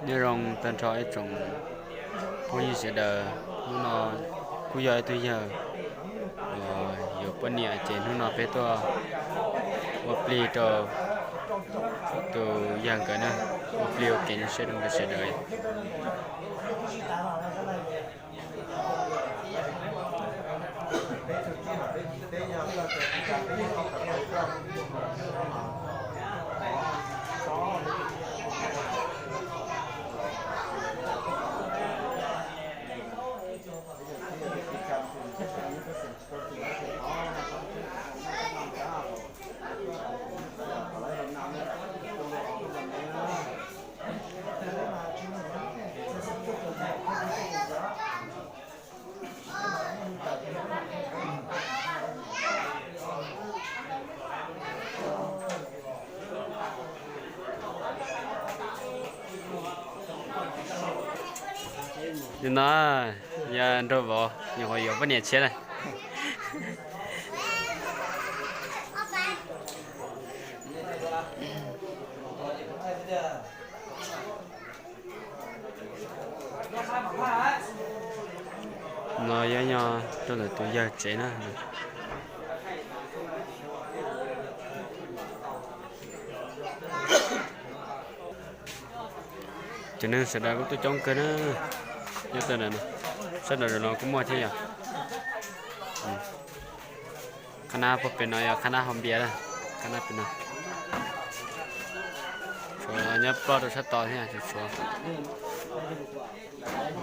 Nyob zoo tag nrho ib tsoom phooj ywg sawv daws, hnub no kuj yog ib tug yawg uas yuav poj niam ces hnub no peb tuaj ua plig rau tus yawg nkawd na, ua plig ua kev zoo siab rau nkawd sawv daws. Nim no yog nraug vauv nyuam qhuav yuav poj niam tshiab na. No yog nyob rau ntawm tus yawg tsev na. Cov neeg sawv daws kuj tuaj coob kawg na. Nyob rau ntawm no, sab nraum no kuj muaj thiab yom. Qhab nab puag pem no yog qhab nab hau npias na, qhab nab pem no. Tshuav nyob ploj rau sab tod thiab, tshuav, tshuav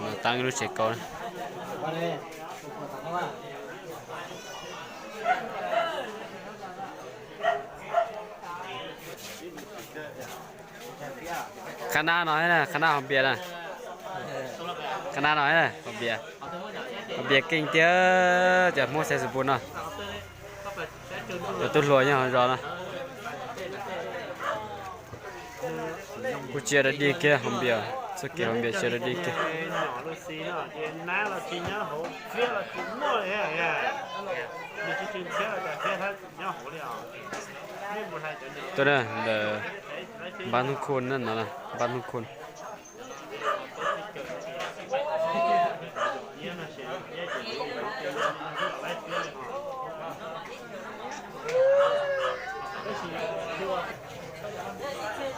no tab lub tsev kaus na. Qhab nab no, qhab nab hau npias na. Qhab nab no, hau npias, hau npias keej tiag. Cov Hmoob xaiv xus pus no, cov tub hluas nyob hauv zos no kuj tsiaj dog dig kiag hau npias, txoj kev hau npias tsiaj dog dig kiag. Tuaj ntawm Npab Hnub Khu na no, Npab Hnub Khu.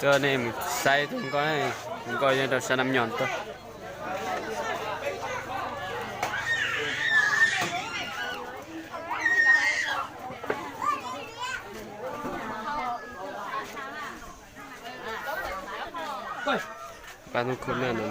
Coj nej mus saib tus nkoj, tus nkoj nyob rau sab Nam Nyom tuaj. Pab hnub khu na no.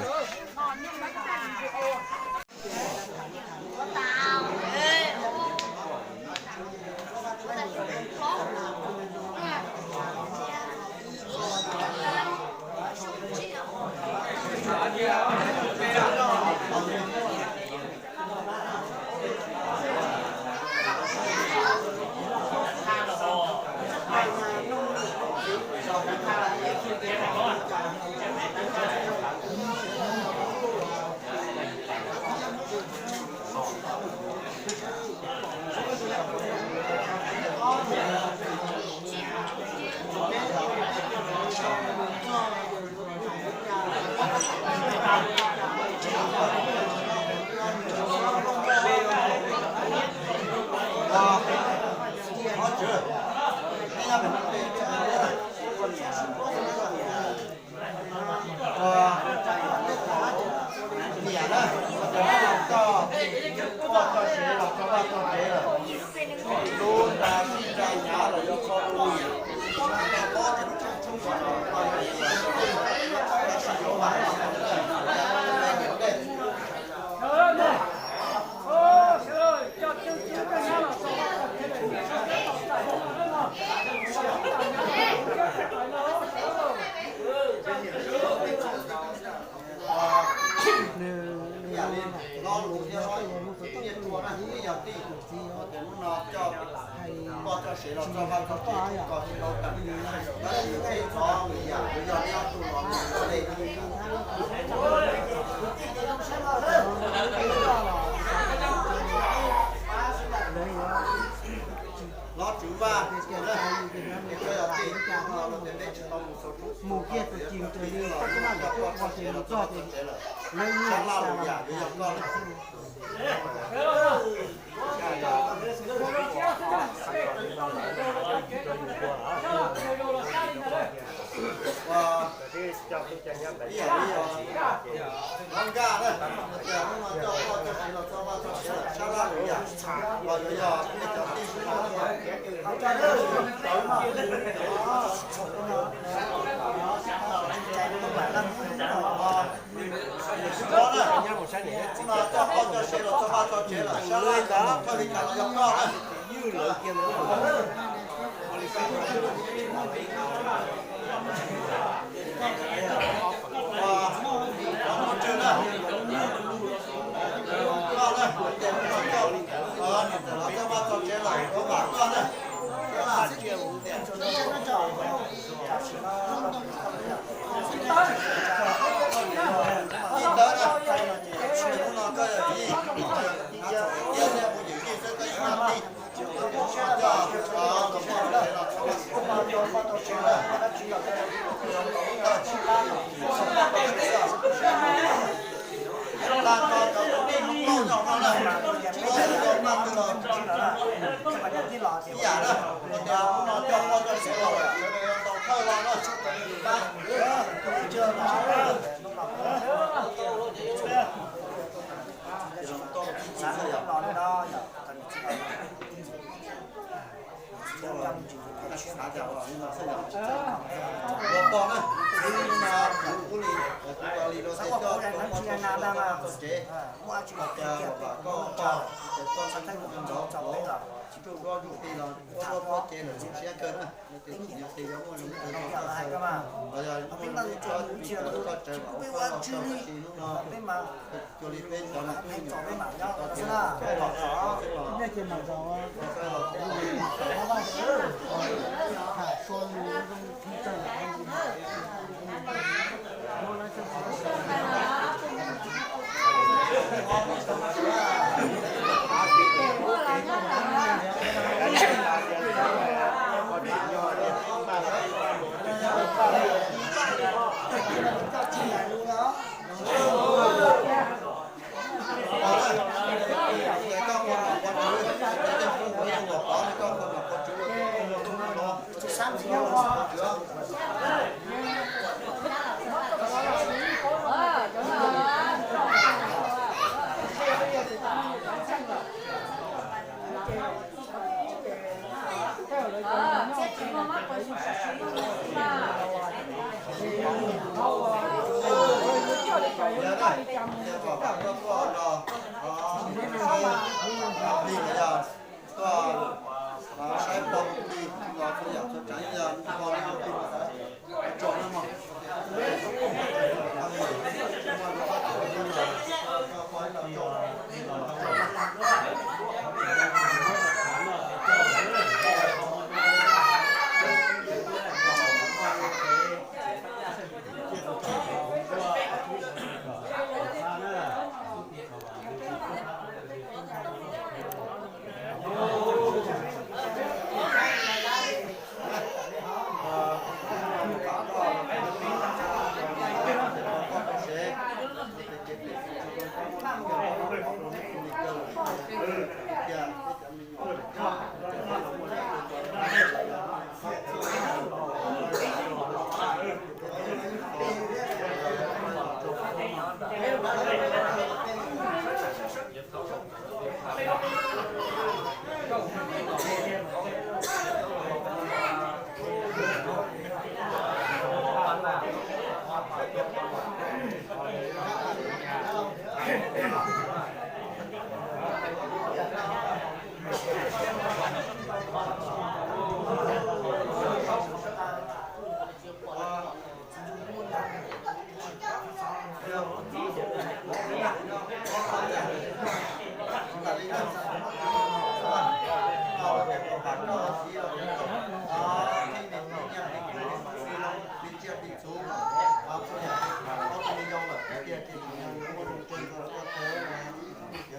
Mus kiag Tus cim raws li koj maj tus tuaj ua ces mus txog ces lawv ib yam xya los mus tag. Ua, ib yam li yog hlob nkaj na, tias hnub no coj poj coj sev los txog vaj txog tsev lawm, sab laj lwm yam los yuav yog peb cov tij sib no. Hnub no coj poj coj sev los txog vaj txog tsev lawm, sab laj lwm yam thawj li cas los yog koj na.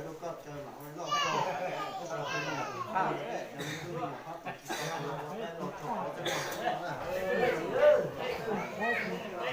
Lub koj caw mam loj koj, koj los tus me nyuam tus phab, cov me tub me nyuam phab pom tsis tau tus los ua dab laug rau qhov coj loj.